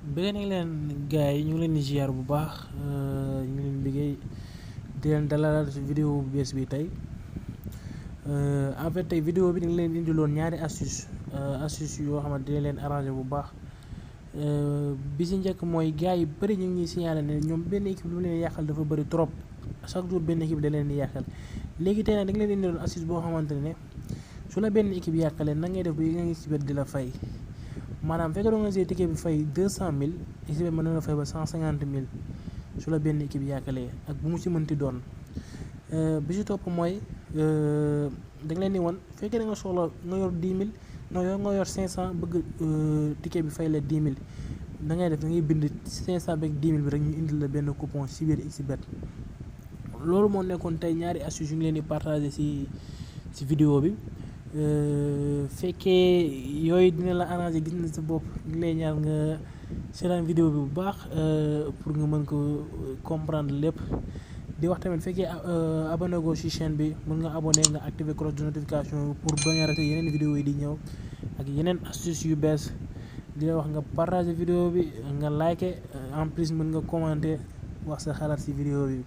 bëgg nañ leen gars yi ñu ngi leen di ziar bu baax ñu ngi leen liggéey di leen dalal ci vidéo bu bees bi tey en fait tey vidéo bi dañ leen indiloon ñaari astuce yoo xamante dina leen arrangé bu baax bi ci njëkk mooy gars yi bëri ñu ngi ñuy signalé ne ñoom benn équipe lu leen yàqal dafa bëri trop chaque jour benn équipe da leen di yàqal léegi tey nag dañ leen indiloon astuce boo xamante ne su la benn équipe yàqalee na ngay def ba nga ngi ci wet di la fay maanaam fekk doon nga see ticket bi fay 200 000 équipe bi mën na la fay ba 150 000 su la benn équipe yàqalee ak bu mu ci mënti doon bi ci topp mooy da nga leen di wan fekkee da nga soxla nga yor 10 000 non yow nga yor 500 bëgg ticket bi fay la 10 000 da ngay def da ngay bind 500 beeg 10 000 bi rek ñu indil la benn coupon ci biir xbet loolu moo nekkoon tey ñaari astuce yu ngi leen di partager ci vidéo bi fekkee yooyu dina la arranger gis na sa bopp ngi lay ñaan nga seetaan vidéo bi bu baax pour nga mën ko comprendre lépp di wax tamit fekkee abonné go ci chaîne bi mën nga abonné nga activer cloche de notification pour bañ a rater yeneen vidéo yi di ñëw ak yeneen astuce yu bees di la wax nga partager vidéo bi nga liker en plus mën nga commenter wax sa xalaat ci vidéo bi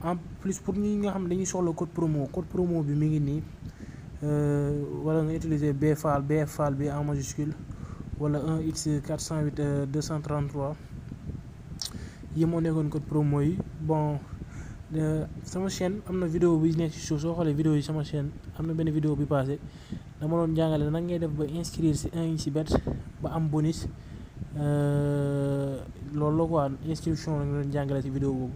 en plus pour ñi nga xam ne dañuy soxla code promo bi mi ngi nii wala nga utiliser BFAL bi en majuscule wala 1x 408 233 yi moo nekkoon code promo yi bon sama chaîne am na vidéo bi nekk ci suuf soo xoolee vidéo yi sama chaîne am na benn vidéo bi passé dama doon jàngale nag ngay def ba inscrire ci 1xBet ba am bonus loolu la quoi inscription la nga doon jàngale ci vidéo boobu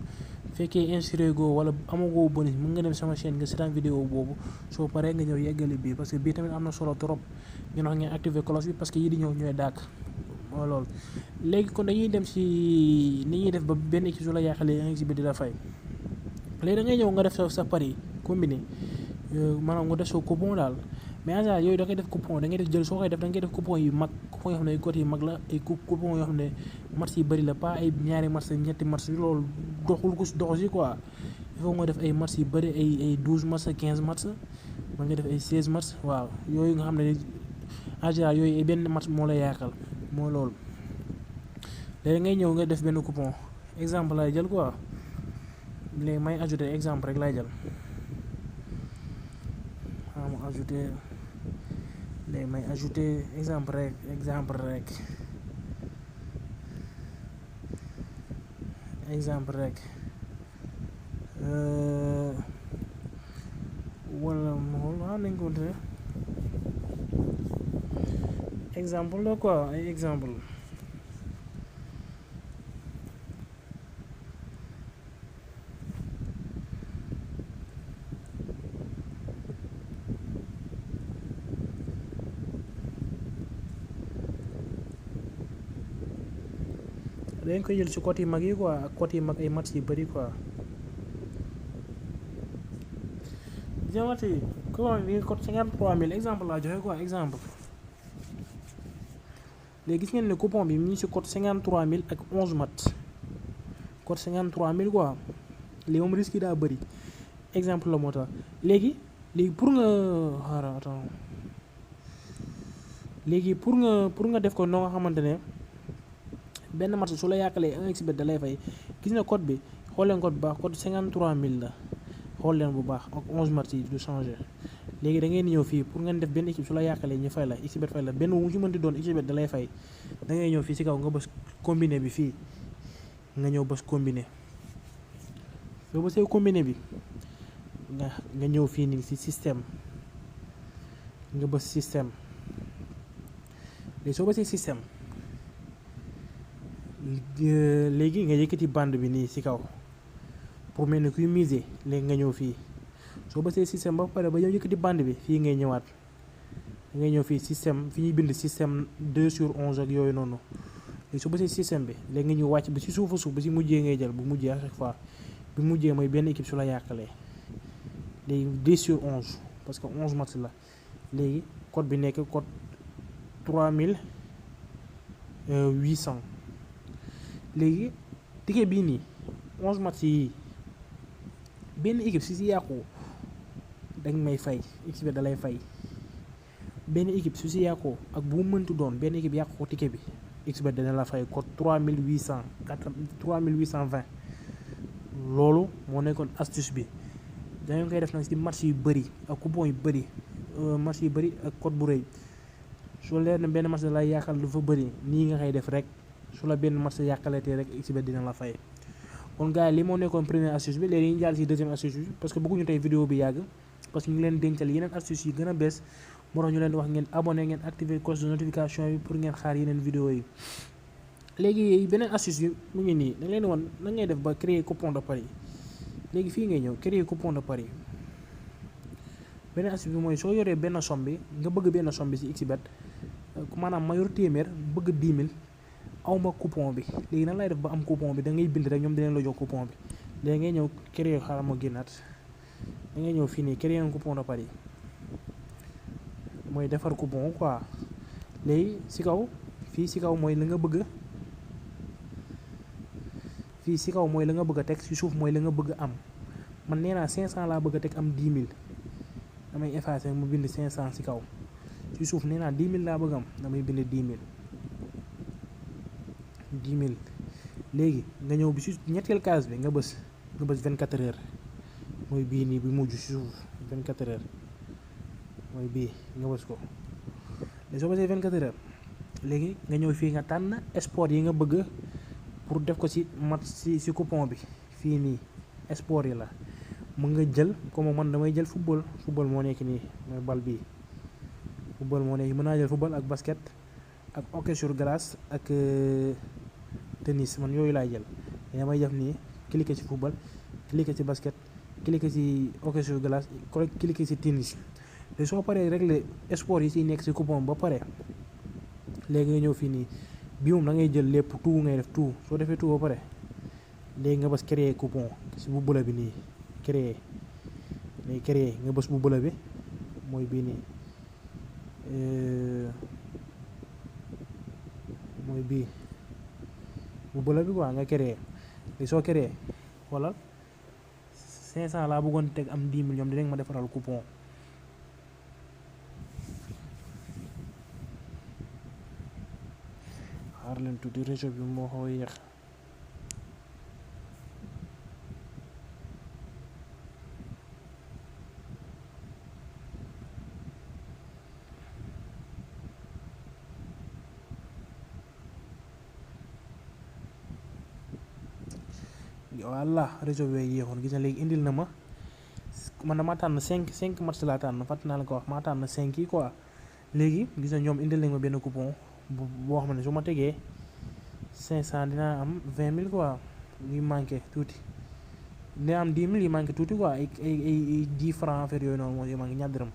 fekkee inscrire go wala amagoo bonus mën nga dem sama chaîne nga seetaan vidéo boobu soo paree nga ñëw yeggali bii parce que bii tamit am na solo trop ngeen wax ngeen activer cloche bi parce que yii di ñëw ñooy dàkk mooy loolu léegi kon dañuy dem ci ni ñuy def ba benn équipe su la yàqalee un équipe bi di la fay léegi da ngay ñëw nga def sa pari combiné maanaam nga def sa coupon daal mais en général yooyu da ngay def coupon da ngay def jël soo koy def da ngay def coupon yu mag coupon yoo xam ne ay cotes yu mag la ay coupon yoo xam ne match yi bëri la pas ay ñaari match ñetti match loolu doxu si quoi il faut nga def ay match yu bëri ay 12 match 15 match mën nga def ay 16 match waaw yooyu nga xam ne en général yooyu ay benn match moo lay yàqal moo loolu léegi ngay ñëw nga def benn coupon exemple lay jël quoi léegi may ajouter exemple rek lay jël ma ajouter léegi may ajouter exemple rek exemple wala mool waaw nañ ko wute exemple la quoi ay exemple dañ koy jël ci côté yi mag yi quoi ak côté yi mag ay match yu bëri quoi jamati comment bi nga code 53 000 exemple laa joxe quoi exemple léegi gis ngeen ne coupon bi mu ngi ci code 53 000 ak 11 match code 53 000 quoi léegi moom risque yi daa bëri exemple la moo tax léegi pour nga xaaral attends léegi pour nga def ko noo nga xamante ne benn match su la yàqalee 1xBet da lay fay gis na code bi xool leen code bu baax code 53 000 la xool leen bu baax ak 11 match yi du changer léegi da ngeen ñëw fii pour ngeen def benn équipe su la yàqalee ñu fay la xBet fay la benn wu ci mënti doon xBet da lay fay da ngay ñëw fii ci kaw nga bës combiné bi fii nga ñëw bës combiné soo bësee combiné bi nga ñëw fii nii ci système nga bës système léegi soo bësee système léegi nga yëkkati bande bi nii ci kaw pour mel ni kuy miser léegi nga ñëw fii soo bësee système ba pare ba yow yëkkati bande bi fii ngay ñëwaat ngay ñëw fii système fi ñuy bind système 2/11 ak yooyu noonu léegi soo bësee système bi léegi nga ñëw wàcc ba ci suufa suuf ba ci mujjee ngay jël bu mujjee à chaque fois bi mujjee mooy benn équipe su la yàqalee léegi 10/11 parce que 11 match la léegi code bi nekk code 3800 léegi ticket bii nii 11 match yi benn équipe si yàqu dañ may fay xBet da lay fay benn équipe su si yàqu ak bu mu mënti doon benn équipe yàqu ko ticket bi xbet dina la fay code 3820 loolu moo nekkoon astuce bi. dañu koy def nag ci match yu bëri ak coupon yu bëri match yu bëri ak code bu rëy su leer na benn match da lay yàqal dafa bëri nii nga koy def rek su la benn match yàqalatee rek xbet dina la fay. kon gars yi li moo nekkoon première astuce bi léegi ñu jàll ci deuxième astuce bi parce que bëgguñu tey vidéo bi yàgg parce que ñu ngi leen dencal yeneen astuce yi gën a bees moo tax ñu leen di wax ngeen abonné ngeen activer cloche de notification yi pour ngeen xaar yeneen vidéo yi. léegi beneen astuce bi mu ngi nii da leen di wan nan ngay def ba créer coupon de pari. léegi fii ngay ñëw créer coupon de pari beneen astuce bi mooy soo yoree benn somme bi nga bëgg benn somme bi ci xbet maanaam ma yor téeméer bëgg 10 000 awma coupon bi léegi nan lay def ba am coupon bi da ngay bind rek ñoom dinañ la jox coupon bi léegi ngay ñëw créer xaaral ma génnaat da ngay ñëw fii nii créer un coupon de pari mooy defar coupon quoi léegi ci kaw fii ci kaw mooy la nga bëgg fii ci kaw mooy la nga bëgg a teg ci suuf mooy la nga bëgg am man nee naa 500 laa bëgg a teg am 10 000 damay effacer mu bind 500 ci kaw ci suuf nee naa 10 000 laa bëgg am damay bind 10 000 léegi nga ñëw bi ci ñetteel case bi nga bës 24 heures mooy bii nii bi mujj ci suuf 24 heures mooy bii nga bës ko léegi soo bësee 24 heures léegi nga ñëw fii nga tànn sport yi nga bëgg pour def ko ci match ci coupon bi fii nii sport yi la mën nga jël comme man damay jël football moo nekk nii mooy bal bii football moo nekk mën naa jël football ak basket ak hockey sur glace ak tennis man yooyu laay jël damay def nii cliquer ci football cliquer ci basket cliquer ci hockey sur glace cliquer ci tennis te soo paree régler sport yi ciy nekk ci coupon ba pare léegi nga ñëw fii nii bi moom da ngay jël lépp tout ngay def tout soo defee tout ba pare léegi nga bës créer coupon ci bu bula bi nii créer nga bës bu bula bi mooy bii nii mooy bii bu bula bi quoi nga créer léegi soo créer xoolal 500 laa bëggoon teg am 10 000 ñoom dinañ ma defaral coupon. xaar leen tuuti réseau bi moo xaw a yéex voilà réseau bi yéexoon gis na léegi indil na ma man dama tànn 5 match laa tànn fàtte naa la ko wax maa tànn 5 yi quoi léegi gis na ñoom indil nañ ma benn coupon boo xam ne su ma tegee 500 dinaa am 20 000 quoi yu manqué tuuti dina am 10 000 yi manqué tuuti quoi ay 10 francs affaire yooyu noonu moo yi manqué ñaar dërëm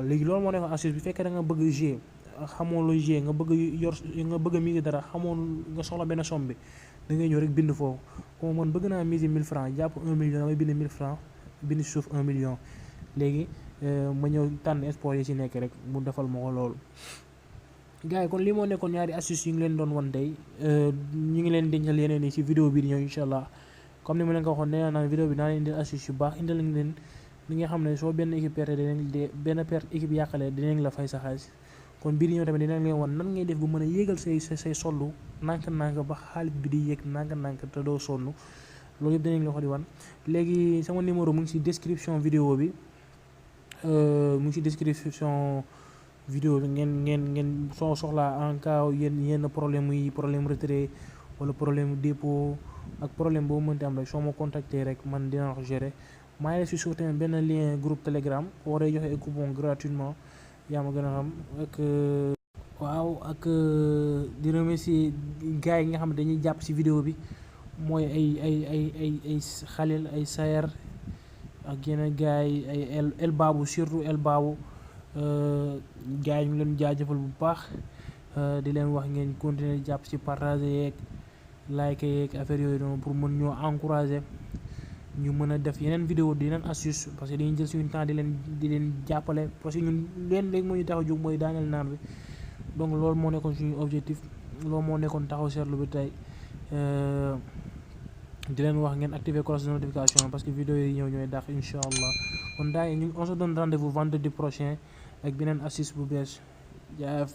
léegi loolu moo nekk astuce bi fekkee da nga bëgg jouer xamoo looy jouer nga bëgg a miser dara xamoo nga soxla benn somme bi da ngay ñëw rek bind foofu comme man bëgg naa miser 1000 francs jàpp 1 million damay bind 1000 francs bind ci suuf 1 million léegi ma ñëw tànn sport yi ci nekk rek mu defal ma ko loolu. gars yi kon lii moo nekkoon ñaari astuce yu ngi leen doon wan tey ñu ngi leen dencal yeneen yi ci vidéo bi di ñëw incha allah comme ni ma leen ko waxoon nee naa vidéo bi naa leen indil astuce yu baax indil leen li nga xam ne soo benn équipe perte benn perte équipe yàqale dinañ la fay sa xaalis kon biir ñëw tamit dinañ leen wan nan ngay def bu mën a yéegal say soldu nànk-nànk ba xaalis bi di yéeg nànk-nànk te doo sonn loolu yëpp dinañ la ko di wan. léegi sama numéro mu ngi ci description vidéo bi ngeen soo soxlaa en cas yenn problème retrait wala problème dépôt ak problème boo mënti am rek soo ma contacter rek man dina ko gérer maa ngi def ci suuf tamit benn lien groupe telegram boo day joxe ay coupon gratuitement yaa ma gën a xam ak di remercier gars yi nga xam ne dañuy jàpp ci vidéo bi mooy ay xalil ay sayer ak yeneen gars yi ay el babu surtout el babu gars yi ñu leen jaajëfal bu baax di leen wax ngeen continuer jàpp ci partager yeeg like yeeg affaire yooyu noonu pour mën ñoo encourager ñu mën a def yeneen vidéo di yeneen astuce parce que dañuy jël suñu temps di leen jàppale parce que ñun leen léegi moo ñu tax a jóg mooy daaneel naan bi donc loolu moo nekkoon suñu objectif loolu moo nekkoon taxaw seetlu bi tey di leen wax ngeen activer cloche de notification parce que vidéo yi ñëw ñooy dàq incha allah kon on se donne rendez-vous vendredi prochain ak beneen astuce bu bees jaaf